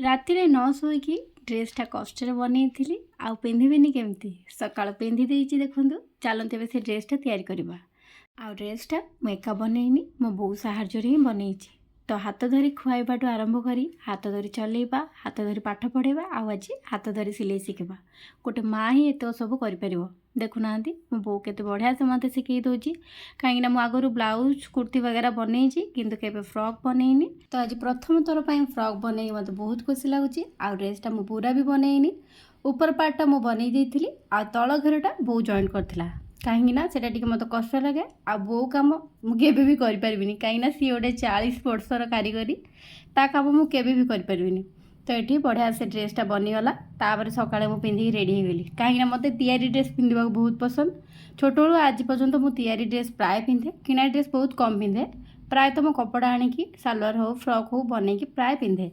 ରାତିରେ ନ ଶୋଇକି ଡ୍ରେସ୍ଟା କଷ୍ଟରେ ବନେଇଥିଲି, ଆଉ ପିନ୍ଧିବିନି କେମିତି? ସକାଳୁ ପିନ୍ଧି ଦେଇଛି ଦେଖନ୍ତୁ। ଚାଲନ୍ତୁ, ଏବେ ସେ ଡ୍ରେସ୍ଟା ତିଆରି କରିବା। ଆଉ ଡ୍ରେସ୍ଟା ମୁଁ ଏକା ବନେଇନି, ମୋ ବୋଉ ସାହାଯ୍ୟରେ ହିଁ ବନେଇଛି। ତ ହାତ ଧରି ଖୁଆଇବାଠୁ ଆରମ୍ଭ କରି ହାତ ଧରି ଚଲେଇବା, ହାତ ଧରି ପାଠ ପଢ଼ାଇବା, ଆଉ ଆଜି ହାତ ଧରି ସିଲେଇ ଶିଖିବା, ଗୋଟେ ମା ହିଁ ଏତକ ସବୁ କରିପାରିବ। ଦେଖୁନାହାନ୍ତି, ମୋ ବୋଉ କେତେ ବଢ଼ିଆ ସେ ମୋତେ ଶିଖେଇ ଦେଉଛି। କାହିଁକିନା ମୁଁ ଆଗରୁ ବ୍ଲାଉଜ୍, କୁର୍ତ୍ତୀ ବଗେରା ବନେଇଛି, କିନ୍ତୁ କେବେ ଫ୍ରକ୍ ବନେଇନି। ତ ଆଜି ପ୍ରଥମ ଥର ପାଇଁ ଫ୍ରକ୍ ବନେଇକି ମୋତେ ବହୁତ ଖୁସି ଲାଗୁଛି। ଆଉ ଡ୍ରେସ୍ଟା ମୁଁ ପୁରା ବି ବନେଇନି। ଉପର ପାର୍ଟଟା ମୁଁ ବନେଇ ଦେଇଥିଲି, ଆଉ ତଳ ଘରଟା ବୋଉ ଜଏଣ୍ଟ କରିଥିଲା। କାହିଁକି ନା ସେଇଟା ଟିକେ ମୋତେ କଷ୍ଟ ଲାଗେ, ଆଉ ବୋଉ କାମ ମୁଁ କେବେ ବି କରିପାରିବିନି। କାହିଁକିନା ସିଏ ଗୋଟେ 40 ବର୍ଷର କାରିଗରୀ, ତା କାମ ମୁଁ କେବେ ବି କରିପାରିବିନି। ତ ଏଠି ବଢ଼ିଆ ସେ ଡ୍ରେସ୍ଟା ବନିଗଲା। ତାପରେ ସକାଳେ ମୁଁ ପିନ୍ଧିକି ରେଡ଼ି ହେଇଗଲି, କାହିଁକିନା ମୋତେ ତିଆରି ଡ୍ରେସ୍ ପିନ୍ଧିବାକୁ ବହୁତ ପସନ୍ଦ। ଛୋଟବେଳୁ ଆଜି ପର୍ଯ୍ୟନ୍ତ ମୁଁ ତିଆରି ଡ୍ରେସ୍ ପ୍ରାୟ ପିନ୍ଧେ, କିଣା ଡ୍ରେସ୍ ବହୁତ କମ୍ ପିନ୍ଧେ। ପ୍ରାୟତଃ ମୁଁ କପଡ଼ା ଆଣିକି ସାଲୱାର ହଉ, ଫ୍ରକ୍ ହଉ, ବନେଇକି ପ୍ରାୟ ପିନ୍ଧେ।